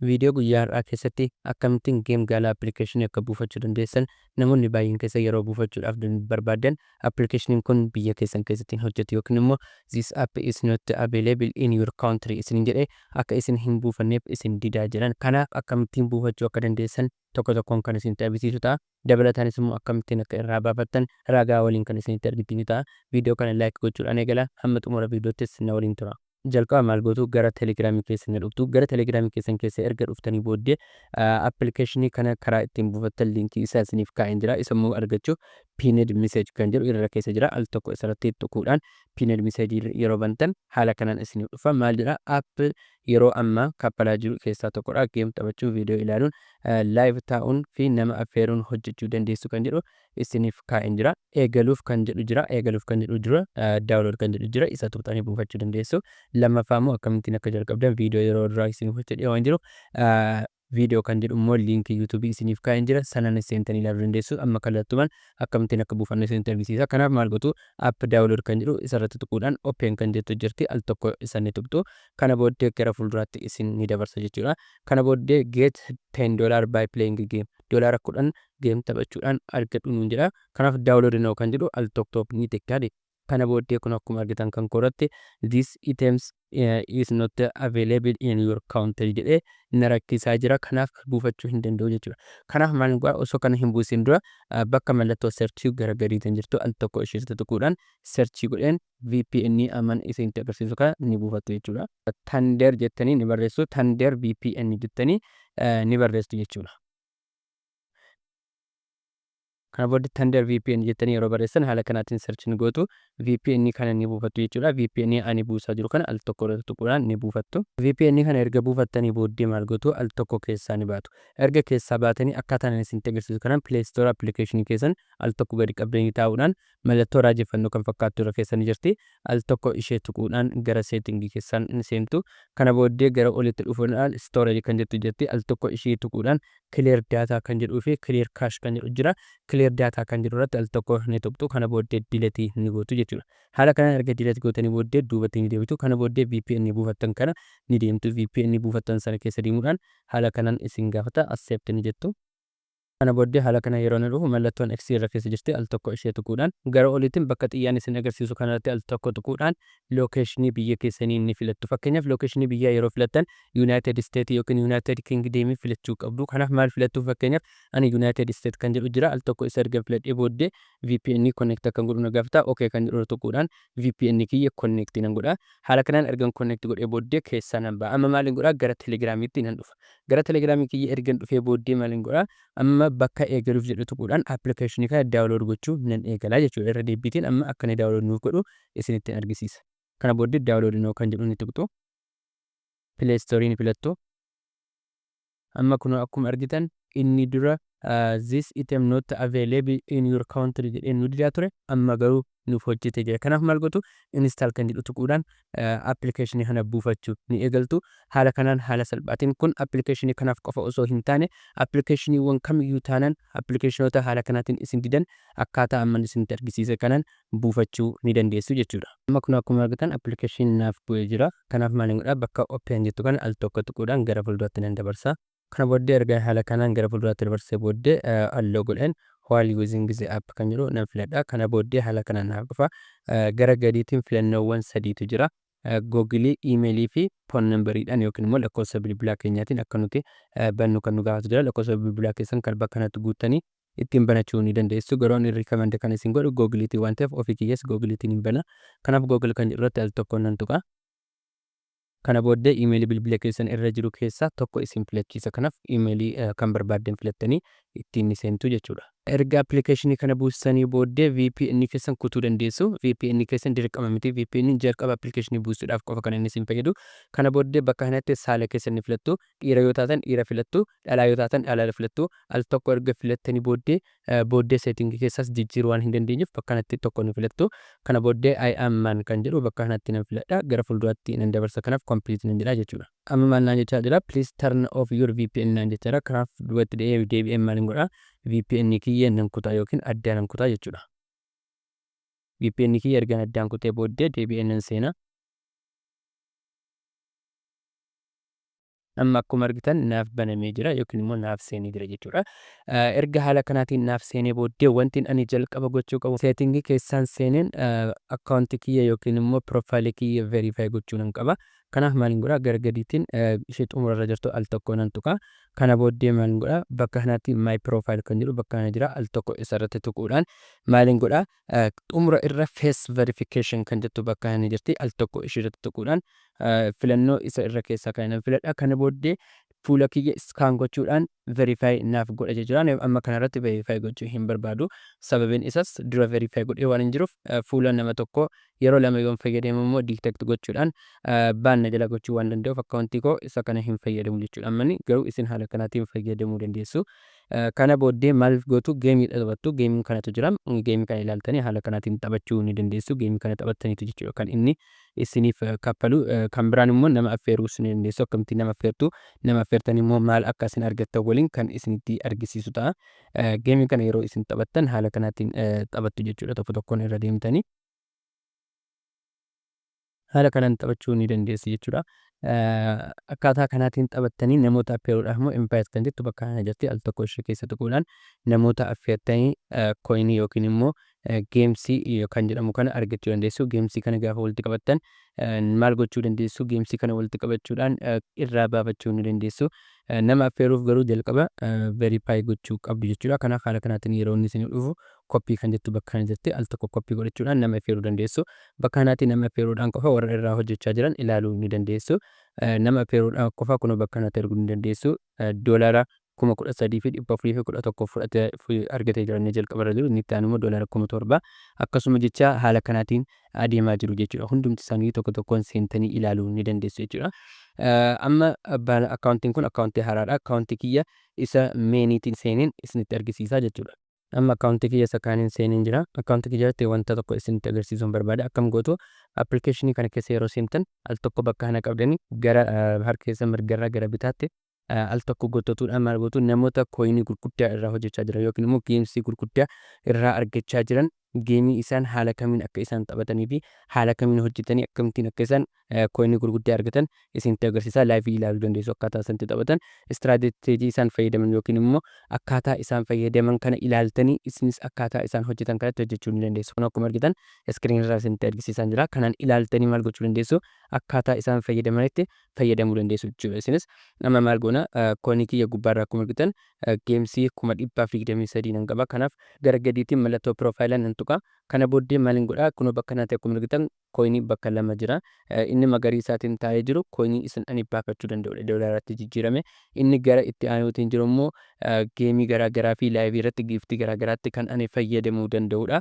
Viidiyoo guyyaa har'aa keessatti akkamittiin Game Gala application akka buufachuu dandeessan, namoonni baay'een keessa yeroo buufachuudhaaf barbaadan appilikeeshiniin kun biyya keessan keessatti hin hojjetu yookiin immoo "This app is not available in your country" isin jedhee akka isin hin buufanneef isin didaa jiran. Kanaaf akkamittiin buufachuu akka dandeessan tokko tokkoon kan isinitti agarsiisu ta'a. Dabalataanis immoo akkamittiin akka irraa baafattan ragaa waliin kan isinitti argisiisu ta'a. Viidiyoo kana like gochuudhaan eegala. Hamma xumura viidiyoottis na waliin tura. Jalqaba maal gootu? Gara Telegiraamii keessan ni dhuftu. Gara Telegiraamii keessan keessa erga dhuftanii booddee, appilikeeshinii kana karaa ittiin buufattan liinkii isaa isiniif kaa'een jira. Isa immoo argachuuf pinned message kan jedhu irra keessa jira. Al tokko isarratti tuquudhaan pinned message yeroo bantan haala kanaan isiniif dhufa. Maal jedha? App yeroo ammaa kaffalaa jiru keessaa tokkodha. Game taphachuun, viidiyoo ilaaluun, live taa'uun fi nama affeeruun hojjechuu dandeessu kan jedhu isiniif kaa'een jira. Eegaluuf kan jedhu jira. Eegaluuf kan jedhu jira. Download kan jedhu jira. Isa tuqxanii buufachuu dandeessu. Lammaffaa immoo akkamittiin akka jalqabdan viidiyoo yeroo duraa isiniif hojjedhee waan jiru, viidiyoo kan jedhu immoo liinkii YouTubeii isiniif kaa'een jira. Sanaan seentanii ilaaluu dandeessu. Amma kallattumaan akkamittiin akka buufannu isinitti argisiisa. Kanaaf maal gootu? App download kan jedhu isarratti tuquudhaan open kan jettu jirti. Al tokko isa ni tuqxu. Kana booddee gara fuulduraatti isin ni dabarsa jechuudha. Kana booddee "Get $10 by playing game", $10 game taphachuudhaan argadhu nuun jedha. Kanaaf "Download now" kan jedhu al tokko ni xiqqaadhe. Kana booddee kun akkuma argitan kan koorratti "This items is not available in your country" jedhee na rakkisaa jira. Kanaaf buufachuu hin danda'u jechuudha. Kanaaf maal godhaa? Osoo kana hin buusin dura bakka mallattoo searchii gara gadiitiin jirtu al tokko isheetti tuquudhaan searchii godheen VPN aman isinitti agarsiisu kana ni buufattu jechuudha. Thunder jettanii ni barreessu. Thunder VPN jettanii ni barreessu jechuudha. Kana booddee Thunder VPN jettanii yeroo barreessan haala kanaatiin search ni gootu. VPN kana ni buufattu jechuudha. VPN ani buusaa jiru kana al tokko irratti tuquudhaan ni buufattu. VPN kana erga buufattanii booddee maal gootu? Al tokko keessaa ni baatu. Erga keessaa baatanii akkaataan ani isinitti agarsiisu kanaan Play Store application keessan al tokko gadi qabdanii taa'uudhaan mallattoo raajeffannoo kan fakkaattu irra keessa ni jirti. Al tokko ishee tuquudhaan gara settingii keessan ni seentu. Kana booddee gara olitti dhufuudhaan storage kan jettu jirti. Al tokko ishee tuquudhaan clear data kan jedhuu fi clear cache kan jedhu jira. Clear data kan jedhu irratti al tokko ni tuqxu. Kana booddee delete ni gootu jechuudha. Haala kanaan erga delete gootanii booddee duubatti ni deebitu. Kana booddee VPN buufattan kana ni deemtu. VPN buufattan sana keessa deemuudhaan haala kanaan isin gaafata, accept ni jettu. Kana booddee haala kana yeroo inni dhufu mallattoon X irra keessa jirti. Al tokko ishee tuquudhaan gara oliitiin bakka xiyyaan isin agarsiisu kanarratti al tokko tuquudhaan locationii biyya keessanii ni filattu. Fakkeenyaaf, locationii biyyaa yeroo filattan United States yookiin United Kingdom filachuu qabdu. Kanaaf maal filattu? Fakkeenyaaf, ani United States kan jedhu jira. Al tokko isa erga filadhee booddee VPN connect akka godhu na gaafata. Okay kan jedhu tuquudhaan VPN kiyya connect nan godha. Haala kanaan ergan connect godhee booddee keessaa nan ba'a. Amma maaliin godhaa? Gara Telegiraamiitti nan dhufa. Gara Telegiraamii kiyya ergan dhufee booddee maaliin godhaa? Amma bakka eegaluuf jedhu tuquudhaan appilikeeshinii kana download gochuu nan eegalaa jechuudha. Irra deebiitiin amma akka inni download nuuf godhu isinitti argisiisa. Kana booddee "Download now" kan jedhu ni tuqxu. Play Store ni filattu. Amma kun akkuma argitan inni dura "This item not available in your country" jedhee nu didaa ture, amma garuu nuuf hojjetee jira. Kanaaf maal gootu? Install kan jedhu tuquudhaan appilikeeshinii kana buufachuu ni eegaltu. Haala kanaan haala salphaatiin kun appilikeeshinii kanaaf qofa osoo hin taane appilikeeshiniiwwan kamiyyuu taanaan appilikeeshinoota haala kanaatiin isin didan akkaataa amma isinitti argisiise kanaan buufachuu ni dandeessu jechuudha. Amma kun akkuma argitan appilikeeshiniin naaf bu'ee jira. Kanaaf maal godhaa? Bakka open jettu kana al tokko tuquudhaan gara fuulduraatti nan dabarsa. Kana booddee erga haala kanaan gara fuulduraatti dabarsee booddee allow godheen "While using the app" kan jedhu nan filadha. Kana booddee haala kanaan naaf dhufa. Gara gadiitiin filannoowwan sadiitu jira. Googilii, iimeelii fi phone numberiidhaan yookiin immoo lakkoofsa bilbilaa keenyaatiin akka nuti bannu kan nu gaafatu jira. Lakkoofsa bilbilaa keessan kan bakka kanatti guuttanii ittiin banachuu ni dandeessu. Garuu ani recommend kan isin godhu googiliitiin waan ta'eef ofii kiyyas googiliitiin hin bana. Kanaaf Google kan jedhu irratti al tokkoon nan tuqa. Kana booddee iimeelii bilbila keessan irra jiru keessaa tokko isin filachiisa. Kanaaf iimeelii kan barbaaddan filattanii ittiin ni seentu jechuudha. Erga appilikeeshinii kana buustanii booddee VPN keessan kutuu dandeessu. VPN keessan dirqama miti. VPN jalqaba appilikeeshinii buusuudhaaf qofa kan inni isin fayyadu. Kana booddee bakka kanatti saala keessan ni filattu. Dhiira yoo taatan dhiira filattu. Dhalaa yoo taatan dhalaa filattu. Al tokko erga filattanii booddee settingii keessaas jijjiiruu waan hin dandeenyeef bakka kanatti tokko ni filattu. Kana booddee "I am man" kan jedhu bakka kanatti nan filadha. Gara fuulduraatti nan dabarsa. Kanaaf complete nan jedha jechuudha. Amma maal naan jechaa jira? "Please turn off your VPN" naan jechaa jira. Kanaaf duubatti deebi'ee maal godhaa? VPN kiyya nan kutaa yookiin addaa nan kutaa jechuudha. VPN kiyya erga addaan kutee booddee deebi'ee nan seena. Amma akkuma argitan naaf banamee jira yookiin immoo naaf seenee jira jechuudha. Erga haala kanaatiin naaf seenee booddee, wanti ani jalqaba gochuu qabu settingii keessaan seeneen akkaawuntii kiyya yookiin immoo profileii kiyya verify gochuu nan qaba. Kanaaf maaliin godhaa? Gara gadiitiin ishee xumurarra jirtu al tokko nan tuqa. Kana booddee maaliin godhaa? Bakka kanatti "My profile" kan jedhu bakka kana jira. Al tokko isarratti tuquudhaan maaliin godhaa? Xumura irra "Face verification" kan jettu bakka kana jirti. Al tokko isheerratti tuquudhaan filannoo isa irra keessaa kan nan filadha. Kana booddee fuula kiyya scan gochuudhaan verify naaf godha jechuudha. Amma kanarratti verify gochuu hin barbaadu. Sababiin isaas dura verify godhee waan hin jiruuf, fuula nama tokko yeroo lama yoon fayyadamu immoo detect gochuudhaan ban na jala gochuu waan danda'uuf, akkaawuntii koo isa kana hin fayyadamu jechuudha. Ammani garuu isin haala kanaatiin fayyadamuu dandeessu. Kana booddee maal gootu? Gameii taphattu. Gameiin kanatu jira. Gameii kana ilaaltanii haala kanaatiin taphachuu ni dandeessu. Gameii kana taphattaniitu jechuudha kan inni isiniif kaffalu. Kan biraan immoo nama affeeruus ni dandeessu. Akkamittiin nama affeertu, nama affeertan immoo maal akka isin argattan waliin kan isinitti argisiisu ta'a. Gameii kana yeroo isin taphattan haala kanaatiin taphattu jechuudha, tokko tokkoon irra deemtanii. Haala kanaan taphachuu ni dandeessu jechuudha. Akkaataa kanaatiin taphattanii namoota affeeruudhaaf immoo "Invite" kan jettu bakka kana jirti. Al tokko ishee keessa tuquudhaan namoota affeertanii coinii yookiin immoo gamesii kan jedhamu kana argachuu dandeessu. Gamesii kana gaafa walitti qabattan maal gochuu dandeessu? Gamesii kana walitti qabachuudhaan irraa baafachuu ni dandeessu. Nama affeeruuf garuu jalqaba verify gochuu qabdu jechuudha. Kanaaf haala kanaatiin yeroo inni isinii dhufu "Copy" kan jettu bakka kana jirti. Al tokko copy godhachuudhaan nama affeeruu dandeessu. Bakka kanaatti nama affeeruudhaan qofa warra irraa hojjechaa jiran ilaaluu ni dandeessu. Nama affeeruudhaan qofa kunoo bakka kanatti arguu ni dandeessu. $13,411 fudhatee argatee jira inni jalqaba irra jiru. Inni itti aanu immoo $7,000, akkasuma jecha haala kanaatiin adeemaa jiru jechuudha. Hundumti isaanii tokko tokkoon seentanii ilaaluu ni dandeessu jechuudha. Amma akkaawuntiin kun akkaawuntii haaraadha. Akkaawuntii kiyya isa mainiitiin seeneen isinitti argisiisaa jechuudha. Amma akkaawuntii kiyya isa kaaniin seeneen jira. Akkaawuntii kiyya irratti wanta tokko isinitti agarsiisuun barbaada. Akkam gootu? Appilikeeshinii kana keessa yeroo seentan al tokko bakka kana qabdanii gara harka keessa mirgarraa gara bitaatti al tokko gottatuudhaan maal gootu? Namoota coinii gurguddaa irraa hojjechaa jiran yookiin immoo gamesii gurguddaa irraa argachaa jiran, gameii isaan haala kamiin akka isaan taphatanii fi haala kamiin hojjetanii akkamittiin akka isaan coinii gurguddaa argatan isinitti agarsiisa. Liveii ilaaluu dandeessu. Akkaataa isaan itti taphatan, strategyii isaan fayyadaman yookiin immoo akkaataa isaan fayyadaman kana ilaaltanii isinis akkaataa isaan hojjetan kanatti hojjechuu ni dandeessu. Kun akkuma argitan screen irraa isinitti argisiisaa jira. Kanaan ilaaltanii maal gochuu dandeessu? Akkaataa isaan fayyadamanitti fayyadamuu dandeessu jechuudha. Isinis amma maal goona? Coinii kiyya gubbaarraa akkuma argitan gamesii 123,000 nan qaba. Kanaaf gara gadiitiin mallattoo profileaa nan tuqa. Kana booddee maaliin godhaa? Kunoo bakka kanatti akkuma argitan coinii bakka lama jira. Inni magariisaatiin taa'ee jiru coinii isin ani baafachuu danda'udha. Doolaaratti jijjiirame. Inni gara itti aanuutiin jiru immoo gameii garaa garaa fi liveii irratti giftii garaa garaatti kan ani fayyadamuu danda'udha.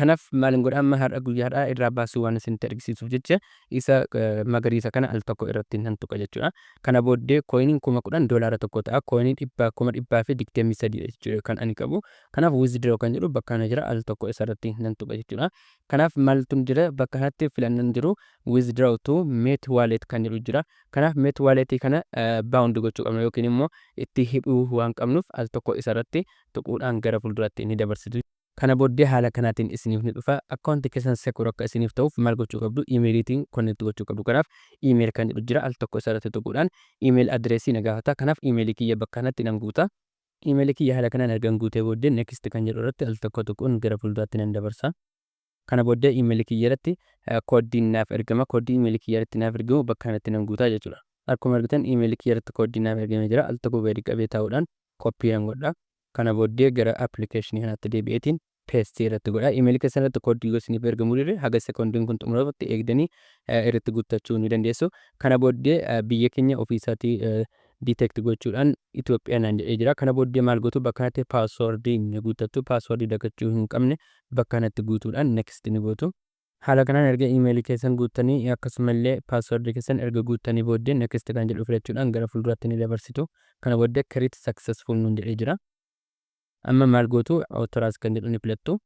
Kanaaf maaliin godhaa? Amma har'a guyyaadhaa irraa baasuu waan isinitti argisiisuuf jecha isa magariisa kana al tokko irratti nan tuqa jechuudha. Kana booddee coiniin 10,000 $1 ta'a. Coinii 123,000 jechuudha kan ani qabu. Kanaaf "Withdraw" kan jedhu bakka kana jira, al tokko isarratti nan tuqa jechuudha. Kanaaf maaltu jira? Bakka kanatti filannoon jiru "Withdraw to Mate Wallet" kan jedhu jira. Kanaaf Mate Wallet kana bound gochuu qabna yookiin immoo itti hidhuu waan qabnuuf al tokko isarratti tuquudhaan gara fuulduraatti ni dabarsitu. Kana booddee haala kanaatiin isiniif ni dhufa. Akkaawuntii keessan secure akka isiniif ta'uuf maal gochuu qabdu? Emailiitiin connect gochuu qabdu. Kanaaf "Email" kan jedhu jira. Al tokko isarratti tuquudhaan email addressii na gaafata. Kanaaf emailii kiyya bakka kanatti nan guuta. Emailii kiyya haala kanaan ergan guutee booddee "Next" kan jedhu irratti al tokko tuquun gara fuulduraatti nan dabarsa. Kana booddee emailii kiyya irratti kooddiin naaf ergama. Kooddii emailii kiyya irratti naaf ergamu bakka kanatti nan guutaa jechuudha. Akkuma argitan emailii kiyya irratti kooddiin naaf ergamee jira. Al tokko gadi qabee taa'uudhaan copy nan godha. Kana booddee gara appilikeeshinii kanaatti deebi'eetiin pasteii irratti godha. Emailii keessan irratti kooddii yoo isiniif ergamuu dide, haga sekoondiin kun xumuramutti eegdanii irratti guuttachuu ni dandeessu. Kana booddee biyya keenya ofii isaatii detect gochuudhaan Itoophiyaa naan jedhee jira. Kana booddee maal gootu? Bakka kanatti passwordii ni guuttattu. Passwordii dagachuu hin qabne bakka kanatti guutuudhaan "Next" ni gootu. Haala kanaan erga emailii keessan guuttanii, akkasumallee passwordii keessan erga guuttanii booddee "Next" kan jedhu filachuudhaan gara fuulduraatti ni dabarsitu. Kana booddee "Create successful" nuun jedhee jira. Amma maal gootu? "Authorize" kan jedhu ni filattu.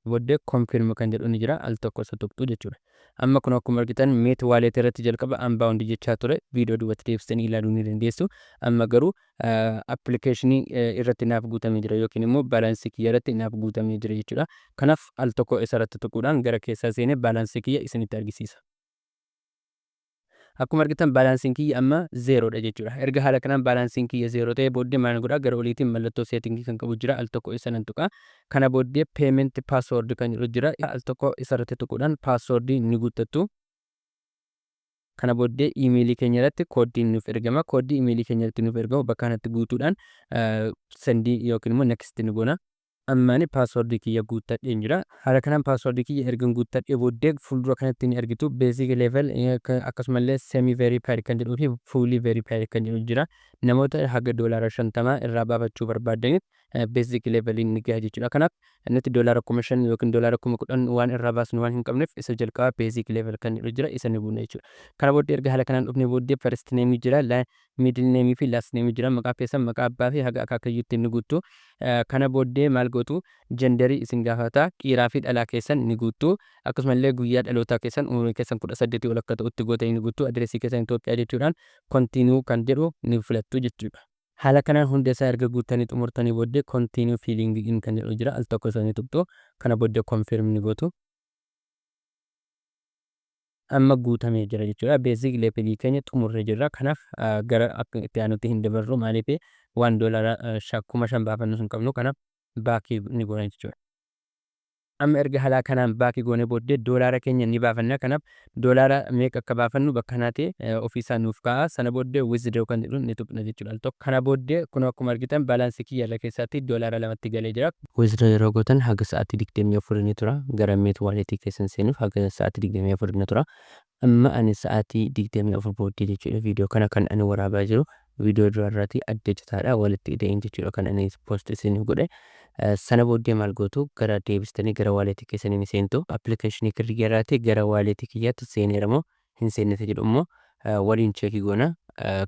Booddee "Confirm" kan jedhu ni jira, al tokko isa tuqxu jechuudha. Amma kun akkuma argitan Mate Wallet irratti jalqaba unbound jechaa ture, viidiyoo duubatti deebistanii ilaaluu ni dandeessu. Amma garuu appilikeeshinii irratti naaf guutamee jira yookiin immoo balanceii kiyya irratti naaf guutamee jira jechuudha. Kanaaf al tokko isa irratti tuquudhaan gara keessaa seenee balanceii kiyya isinitti argisiisa. Akkuma argitan balanceiin kiyya amma zerodha jechuudha. Erga haala kanaan balanceiin kiyya zero ta'ee booddee maal godhaa? Gara oliitiin mallattoo settingii kan qabu jira, al tokko isa nan tuqa. Kana booddee payment password kan jedhu jira, al tokko isarratti tuquudhaan passwordii ni guuttattu. Kana booddee iimeelii keenya irratti kooddiin nuuf ergama. Kooddii iimeelii keenya irratti nuuf ergamu bakka kanatti guutuudhaan sendii yookiin immoo next ni goona. Ammaani passwordii kiyya guuttadheen jira. Haala kanaan passwordii kiyya erga guuttadhee booddee fuuldura kanatti ni argitu, basic level, akkasumallee semi verified kan jedhuu fi fully verified kan jedhu jira. Namoota haga $50 irraa baafachuu barbaadaniif basic leveliin ni gaha jechuudha. Kanaaf nuti $5,000 yookiin $10,000 waan irraa baasnu waan hin qabneef isa jalqabaa basic level kan jedhu jira, isa ni buuna jechuudha. Kana booddee erga haala kanaan dhufnee booddee first name jira, middle name fi last name jira. Maqaa keessan, maqaa abbaa fi haga akaakayyuutti ni guuttu. Kana booddee maal gootu? Genderii isin gaafata, dhiiraa fi dhalaa keessan ni guuttu. Akkasumallee guyyaa dhalootaa keessan, umurii keessan 18 ol akka ta'utti gootanii ni guuttu. Adireesii keessan Itoophiyaa jechuudhaan continue kan jedhu ni filattu jechuudha. Haala kanaan hunda isaa erga guuttanii xumurtanii booddee continue filling in kan jedhu jira, al tokko isa ni tuqxu. Kana booddee confirm ni gootu. Amma guutamee jira jechuudha. Basic levelii keenya xumurree jirra. Kanaaf gara akka itti aanutti hin dabarru. Maaliif? Waan $5,000 baafannu hin qabnu. Kanaaf backii ni goona jechuudha. Amma erga haala kanaan backii goonee booddee doolaara keenya ni baafanna. Kanaaf doolaara meeqa akka baafannu bakka kanaatti ofiisaa nuuf kaa'a. Sana booddee withdraw kan jedhu ni tuqna jechuudha al tokko. Kana booddee kun akkuma argitan balanceii kiyya irra keessatti $2tti galee jira. Withdraw yeroo gootan haga sa'aatii 24 ni tura. Gara Meet walletii keessan seenuuf haga sa'aatii 24 ni tura. Amma ani sa'aatii 24 booddee jechuudha viidiyoo kana kan ani waraabaa jiru. Viidiyoo duraarraatii adda citaadha, walitti hidheen jechuudha kan ani post isiniif godhe. Sana booddee maal gootu? Gara deebistanii gara walletii keessanii ni seentu. Applicationii kiyyaarraatii gara walletii kiyyaatti seeneera moo hin seenne jedhu immoo waliin checkii goona.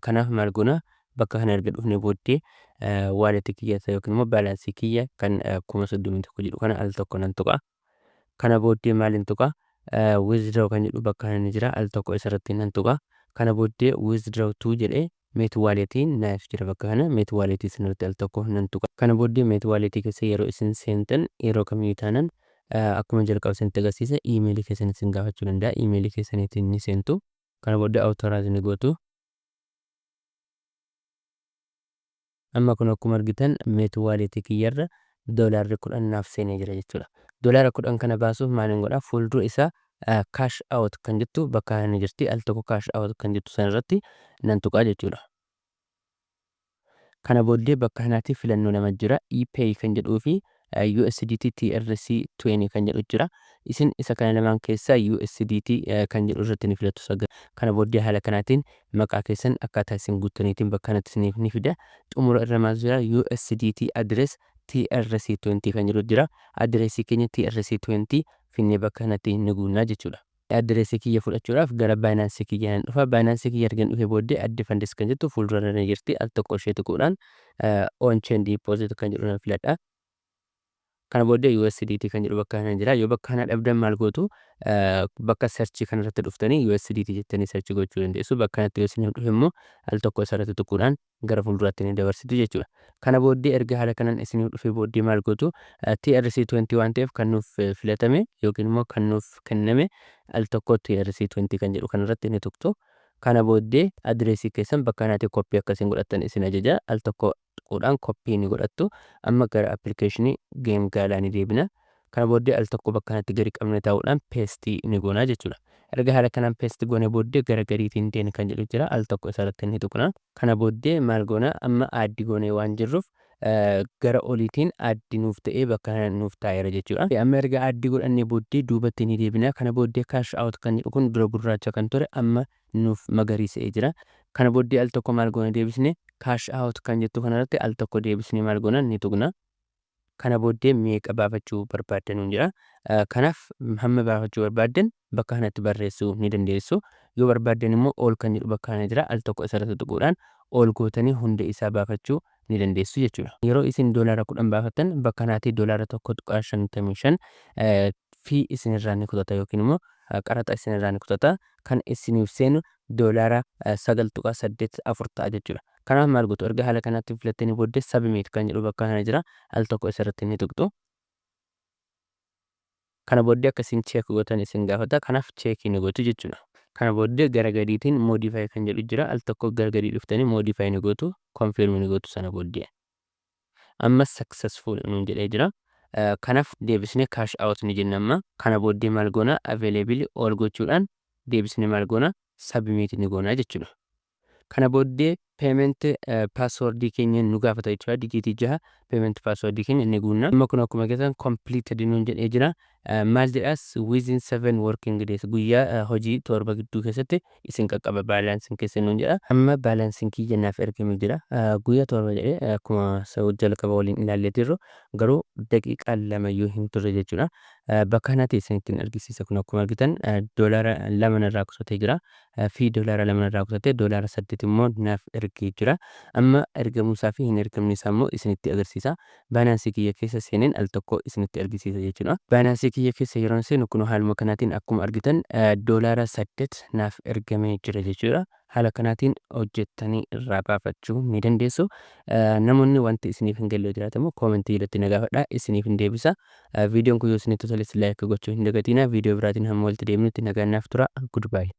Kanaaf maal goona? Bakka kana erga dhufnee booddee walletii kiyya yookiin immoo balanceii kiyya kan 31,000 jedhu kana al tokko nan tuqa. Kana booddee maaliin tuqa? Withdraw kan jedhu bakka kana ni jira, al tokko isarratti nan tuqa. Kana booddee withdraw to jedhee Meet walletiin naaf jira, bakka kana Meet walletii sanarratti al tokko nan tuqa. Kana booddee Meet walletii keessa yeroo isin seentan, yeroo kamiyyuu taanan akkuma jalqaba isinitti agarsiise iimeelii keessan isin gaafachuu danda'a. Iimeelii keessaniitiin ni seentu. Kana booddee authorize ni gootu. Amma kun akkuma argitan Meet walletii kiyyarra $10 naaf seenee jira jechuudha. $10 kana baasuuf maaliin godhaa? Fuuldura isaa cash out kan jettu bakka kana ni jirti. Al tokko cash out kan jettu sanarratti nan tuqaa jechuudha. Kana booddee bakka kanaatti filannoo lama jira. ePay kan jedhuu fi USDT TRC 20 kan jedhu jira. Isin isa kana lamaan keessaa USDT kan jedhu irratti ni filattu. Kana booddee haala kanaatiin maqaa keessan akkaataa isin guuttaniitiin bakka kanatti isiniif ni fida. Xumura irra maal jira? USDT address TRC 20 kan jedhu jira. Adireesii keenya TRC 20 finnee bakka kanatti ni guunnaa jechuudha. Adireesii kiyya fudhachuudhaaf gara Binance kiyya nan dhufa. Binance kiyya ergan dhufee booddee add funds kan jettu fuuldura ni jirti. Al tokko ishee tuquudhaan on chain deposit kan jedhu nan filadha. Kana booddee USDT kan jedhu bakka kana jira. Yoo bakka kana dhabdan maal gootu? Bakka searchii kanarratti dhuftanii USDT jettanii searchii gochuu dandeessu. Bakka kanatti yoo isiniif dhufe immoo al tokko isarratti tuquudhaan gara fuulduraatti ni dabarsitu jechuudha. Kana booddee erga haala kanaan isiniif dhufee booddee maal gootu? TRC20 waan ta'eef kan nuuf filatame yookiin immoo kan nuuf kenname al tokko TRC20 kan jedhu kanarratti ni tuqxu. Kana booddee adireesii keessan bakka kanaatti copy akkasiin godhattan isin ajaja. Al tokko tuquudhaan copy ni godhattu. Amma gara applicationii Game Gala ni deebina. Kana booddee al tokko bakka kanatti gadi qabnee taa'uudhaan paste ni goonaa jechuudha. Erga haala kanaan paste goonee booddee gara gadiitiin done kan jedhu jira. Al tokko isarratti ni tuqna. Kana booddee maal goona? Amma add goonee waan jirruuf gara oliitiin add nuuf ta'ee bakka kana nuuf taa'eera jechuudha. Amma erga add godhannee booddee duubatti ni deebina. Kana booddee cash out kan jedhu kun dura gurraacha kan ture amma nuuf magariisa'ee jira. Kana booddee al tokko maal goona? Deebisnee cash out kan jettu kanarratti al tokko deebisnee maal goona? Ni tuqna. Kana booddee meeqa baafachuu barbaaddan nuun jedha. Kanaaf hamma baafachuu barbaaddan bakka kanatti barreessuu ni dandeessu. Yoo barbaaddan immoo all kan jedhu bakka kana jira. Al tokko isarratti tuquudhaan all gootanii hunda isaa baafachuu ni dandeessu jechuudha. Yeroo isin $10 baafattan bakka kanaatti $1.55 fee isinirraa ni kutata yookiin immoo qaraxa isinirraa ni kutata. Kan isiniif seenu $9.84 ta'a jechuudha. Kanaaf maal gootu? Erga haala kanatti filattanii booddee submit kan jedhu bakka kana jira. Al tokko isarratti ni tuqxu. Kana booddee akka isin check gootan isin gaafata. Kanaaf checkii ni gootu jechuudha. Kana booddee gara gadiitiin modify kan jedhu jira. Al tokko gara gadii dhuftanii modify ni gootu, confirm ni gootu sana booddee. Amma successful nuun jedhee jira. Kanaaf deebisnee cash out ni jenna amma. Kana booddee maal goona? Available all gochuudhaan deebisnee maal goona? Submit ni goona jechuudha. Kana booddee payment passwordii keenya nu gaafata jechuudha. Dijiitii 6 payment passwordii keenya ni guunna. Amma kun akkuma keessan completed nuun jedhee jira. Maal jedhaas? Within 7 working days, guyyaa hojii 7 gidduu keessatti isin qaqqaba balanceiin keessan nuun jedha. Amma balanceiin kiyya naaf ergamee jira. Guyyaa 7 jedhee akkuma jalqaba waliin ilaallee jirru, garuu daqiiqaa 2 iyyuu hin turre jechuudha. Bakka kanatti isinittiin argisiisa. Kun akkuma argitan $2 narraa kutatee jira. Fi $2 narraa kutatee $8 immoo naaf ergee jira. Amma ergamuusaa fi hin ergamne isaa immoo isinitti agarsiisa. Binance kiyya keessa seeneen al tokko isinitti argisiisa jechuudha. Binance kiyya keessa yeroon seenu kun haaluma kanaatiin akkuma argitan $8 naaf ergamee jira jechuudha. Haala kanaatiin hojjettanii irraa baafachuu ni dandeessu. Namoonni wanti isiniif hin galle jiraate immoo commentii jalatti na gaafadhaa, isiniif hin deebisa. Viidiyoon kun yoo isinitti toles like gochuu hin dagatinaa. Viidiyoo biraatiin hamma walitti deebinutti nagaan naaf tura. Goodbye.